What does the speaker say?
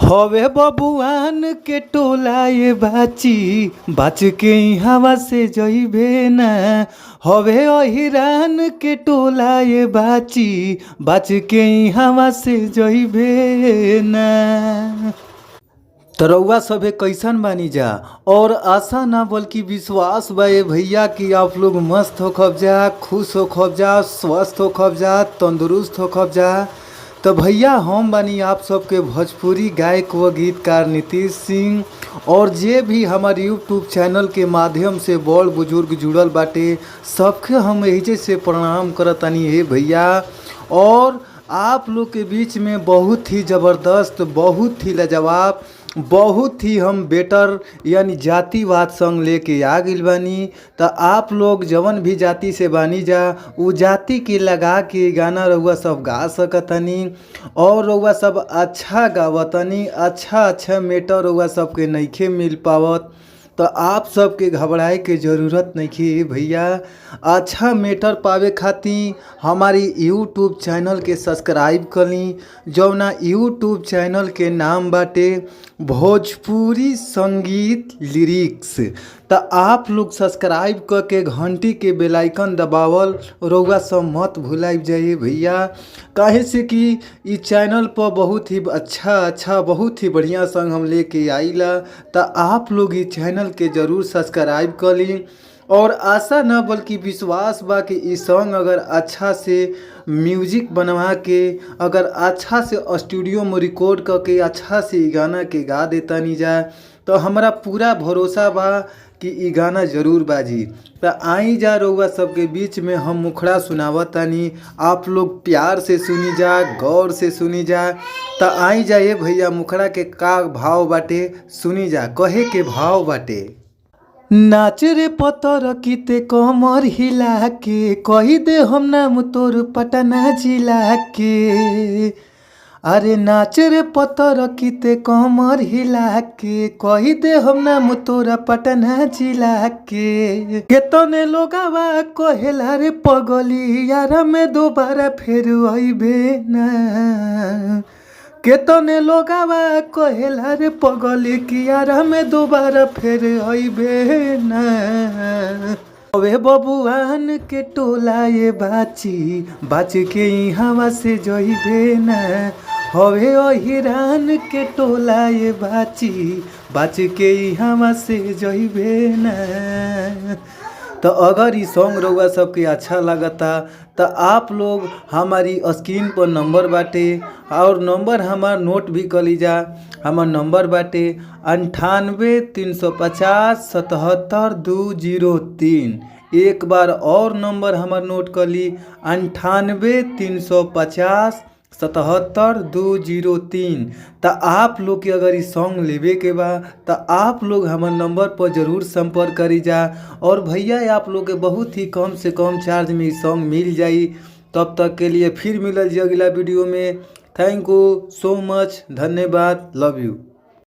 हवे बबुआन के टोला ये बाची, बाच के हवा से जइबे ना। हवे अहिरान के टोला ये बाची, बाच के हवा से जइबे ना। त रउआ सभे कैसन बानी जा और आशा ना बल्कि विश्वास बा ये भैया कि आप लोग मस्त होखब जा, खुश होखब जा, स्वस्थ होखब जा, तंदुरुस्त होखब जा। तो भैया हम बानी आप सबके भोजपुरी गायक व गीतकार नीतीश सिंह और जे भी हमार यूट्यूब चैनल के माध्यम से बड़ बुजुर्ग जुड़ल बाटे सबके हम एहिजे से प्रणाम करतानी हे भैया। और आप लोग के बीच में बहुत ही ज़बरदस्त, बहुत ही लाजवाब, बहुत ही हम बेटर यानी जातिवाद संग लेके आ गइल बानी। त आप लोग जवन भी जाति से बानी जा उ जाति के लगा के गाना रउआ सब गा सकतानी और रउआ सब अच्छा गावतानी। अच्छा अच्छा मैटर रउआ सबके नइखे मिल पावत तो आप सबके घबराए के ज़रूरत नइखे भैया। अच्छा मैटर पावे खातिर हमारी यूट्यूब चैनल के सब्सक्राइब करी, जौना यूट्यूब चैनल के नाम बाटे भोजपुरी संगीत लिरिक्स। त आप लोग सब्सक्राइब क के घंटी के बेल आइकन दबावल रउआ सब मत भुलाइब जाइए भैया, काहे से कि इ चैनल पर बहुत ही अच्छा अच्छा बहुत ही बढ़िया संग हम लेके आइला। त आप लोग इ चैनल के ज़रूर सब्सक्राइब कर ली और आशा न बल्कि विश्वास बा कि इ सॉन्ग अगर अच्छा से म्यूजिक बनवा के अगर अच्छा से स्टूडियो में रिकॉर्ड करके अच्छा से इ गाना के गा देतानी जा तो हमरा पूरा भरोसा बा कि इ गाना ज़रूर बाजी। त आई जा रउआ सबके बीच में हम मुखड़ा सुनावतानी, आप लोग प्यार से सुनी जा, गौर से सुनी जा। त आई जा ये भैया मुखड़ा के का भाव बाटे सुनी जा, कहे के भाव बाटे। नाच रे पतर किते कमर हिला के, कही दे हम नाम तोर पटना जिला के। अरे नाच रे पतर किते कमर हिला के, कही दे हम नाम तोरा पटना जिला के। केतने लोगावा कहेला रे पगली, यारा में दोबारा फेर अइबे ना। केतने लोगावा कहेला रे पगली, कि यारा में दोबारा फेर अइबे ना। अबे बबुआन के टोला ये बाची, बाच के हवा से जइबे ना। हवे अहिरान के टोला ये बाची, बाच के हवा से जइबे ना। तो अगर इ सॉन्ग रउआ सबके अच्छा लगता तो आप लोग हमारी स्क्रीन पर नंबर बाटे और नंबर हमार नोट भी कर लीजा। हमार नंबर बाटे 98 350 77 203। एक बार और नंबर हमार नोट कर ली, 98 350 77 203। त आप लोग के अगर इ सॉन्ग लेवे के बा त आप लोग हमार नंबर पर ज़रूर संपर्क करी जा। और भैया आप लोग के बहुत ही कम से कम चार्ज में इ सॉन्ग मिल जाई। तब तक के लिए फिर मिलल जी अगला वीडियो में। Thank you so much, धन्यवाद, लव you.